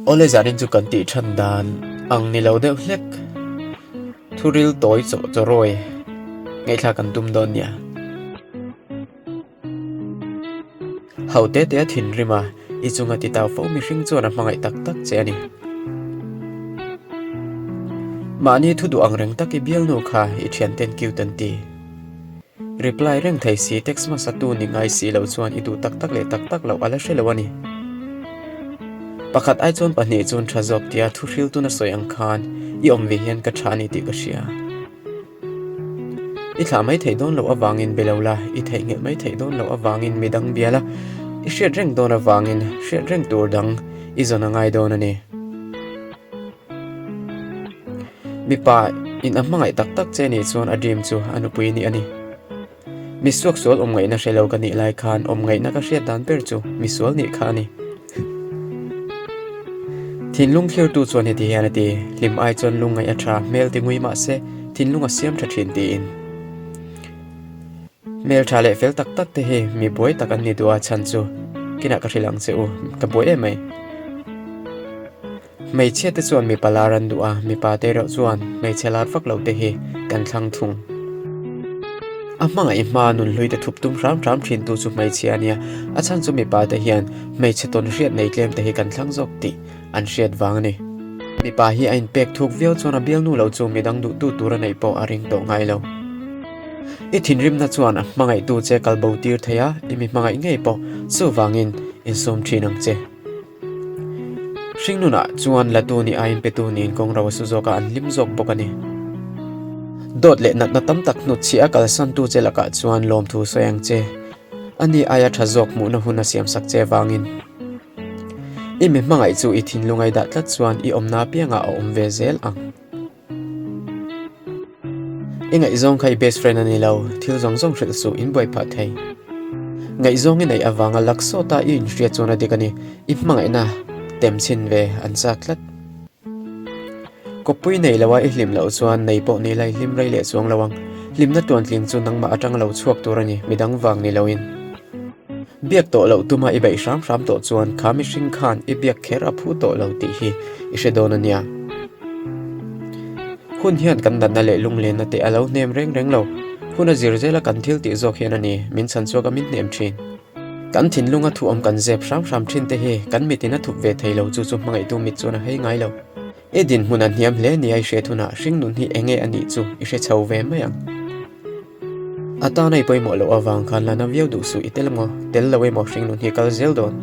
Awle zanin chu kan tih than dan ang ni lo deuh hlek. Thuril tawi chaw chawrawi ngaihthlak kan tum dawn nia. Ho te te a thinrim a, i chunga ti tau fo mihring chuan a hmangaih tak tak che a ni. Mahni thu duh ang reng tak i bialnu kha i thianten cute an ti. Reply reng thei si text hmasa tu ni ngai si lo chuan i duh tak tak leh tak tak loh a la hre lo a ni. Pakhat ai chuan pahnih chuan tha zawk tia thu hriltun a sawi ang khan i awm ve hian ka tha a ni tih ka hria. I thlah mai theih dawn loh avangin be lo la, i theihnghilh mai theih dawn loh avangin mi dang bia la, i hriat reng dawn avangin hriat reng tur dang i zawn a ngai dawn a ni. Mipa in a hmangaih tak tak che nih chuan a dream chu a nupui nih a ni. Mi suaksual awm ngaihna hre lo ka nih lai khan awm ngaihna ka hriat dan ber chu misual nih kha a ni. Thinlung thlirtu chuan heti hian a ti, Hlim ai chuan lungngaih a tha, hmel ti ngui mah se, thinlung a siam tha thin tiin. Hmel tha leh fel tak tak te hi mi buai tak an ni duh a chhan chu kinah ka hrilh ang che u, ka buai em mai. Hmeichhia te chuan mipa lar an duh a, mipa te erawh chuan hmeichhe lar vak lo te hi kan thlang thung. A hmangaih hma nunhlui te thup tum hram hram thin tu chu hmeichhia a nia, a chhan chu mipa te hian hmeichhe tawn hriat nei tlem te hi kan thlang zawk tih an hriat vang a ni. Mipa hi a inpek thuk viau chuan a bialnu lo chu midang duhtu tur a neih pawh a ring tawh ngai lo. I thinrimna chuan a hmangaihtu che kalbo tir thei a, i mi hmangaih ngei pawh chuvangin insum thin ang che. Hringnunah chuan latu nih aiin petu niin kawng ro a su zawk a, an hlim zawk bawk a ni. Dawt leh natna tam tak hnutchhiah a kalsantu che lakah chuan lawmthu sawi ang che. Ani aia tha zawk hmuhna hun a siamsak che vangin. I mi hmangaih chu i thinlung ai dah tlat chuan i awmna apiangah a awm ve zel ang. I ngaihzawng kha i best friend a ni lo, thil zawng zawng hrilh suh, in buai phah thei. Ngaihzawng i neih avanga lak sawta i inhriat chuan a dik a ni, i hmangaihna tem chhin ve an chak tlat. Kawppui nei loa i hlim loh chuan nei pawh ni la i hlim rei leh chuang lo ang. Hlimna tuantling chu nangmah atanga lo chhuak tur a ni, midang vang ni loin. Biak tawh loh tuma i beih hram hram tawh chuan kha mihring khan i biak kher a phu tawh lo tih hi i hre dawn a nia. Hun hian kan natna leh lunglenna te a lo hnem reng reng lo. Hun a zir zela kan thil tih zawk hian a ni, min chhan chhuak a min hnem thin. Kan thinlunga thuawm kan zep hram hram thin te hi kan mitin a thup ve thei lo chu chu hmangaihtu mit chuan a hei ngai lo. I dinhmun a hniam hle nia i hriat hunah hringnun hi enge a nih chu i hre chho ve mai ang. A tana i pawimawh loh avang khan la na viau duh suh i tel emaw tel lo emaw hringnun hi kal zel dawn.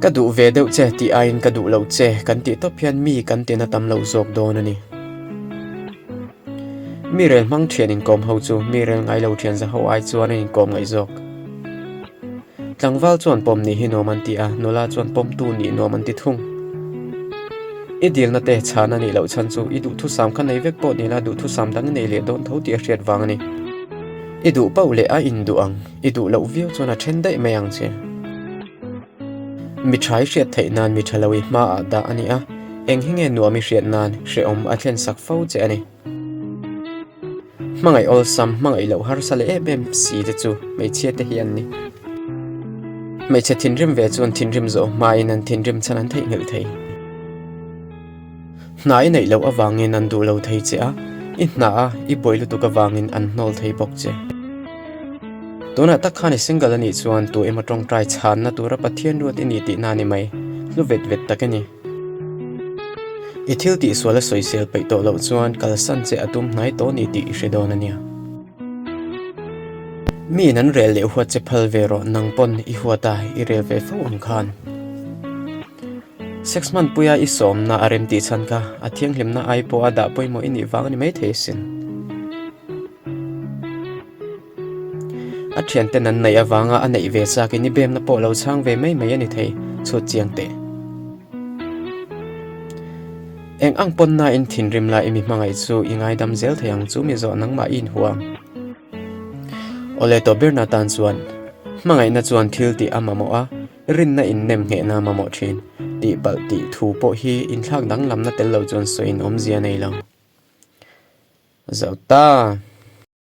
Ka duh ve deuh che tih aiin ka duh loh che kan tih tawp hian mi kan tina tam lo zawk dawn a ni. Mi rel hmang thian inkawm ho chu mi rel ngai lo thian za ho ai chuan an inkawm ngaih zawk. Tlangval chuan pawm nih hi nuam an ti a, nula chuan pawmtu nih nuam an ti thung. I dilna te chhan a nih loh chhan chu i duhthusam kha nei vek pawh nila duhthusam dang i nei leh dawn tho tih a hriat vang a ni. I duh pauh leh a induh ang, i duh loh viau chuan a then daih mai ang che. Mi tha i hriat theih nan mi tha lo i hmaah dah a ni a, eng hi nge nuam i hriat nan hrehawm a thlen sak fo che a ni. Hmangaih awlsam, hmangaih loh harsa leh em em si te chu hmeichhia te hi an ni. Hmeichhe thinrim ve chuan thinrim zawh hmain an thinrim chhan an theihnghilh thei. Hna i neih loh avangin an duh lo thei che a, i hna a i buai lutuk avangin an hnawl thei bawk che. Tunah tak khan i single a nih chuan tu emaw tawngtai chhanna tura Pathian ruat i ni tihna a ni mai, hlu vet vet tak i ni. I thil tihsual a sawisel peih tawh loh chuan kalsan che a tum hnai tawh ni tih i hre dawn a nia. Miin an rel leh huat che phal ve rawh nang pawn i huat a i rel ve fo ang khan. Sex hmanpuia i sawmna a rem tih chhan kha a thianghlimna ai pawha dah pawimawh i nih vang a ni maithei asin. A thianten an neih avanga a neih ve chakin i bemna pawh lo chhang ve mai mai a ni thei, chhut chiang teh. Eng ang pawn na in thinrim la i mi hmangaih chu i ngaidam zel thei ang chu mi zawh nangmah i inhuam. Awle tawh berna tan chuan hmangaihna chuan thil tih a mamawh a, rinna in nem nghehna a mamawh thin. Tihpalh tih thu pawh hi inthlak danglamna tel lo chuan sawi in awmzia nei lo. Zo ta.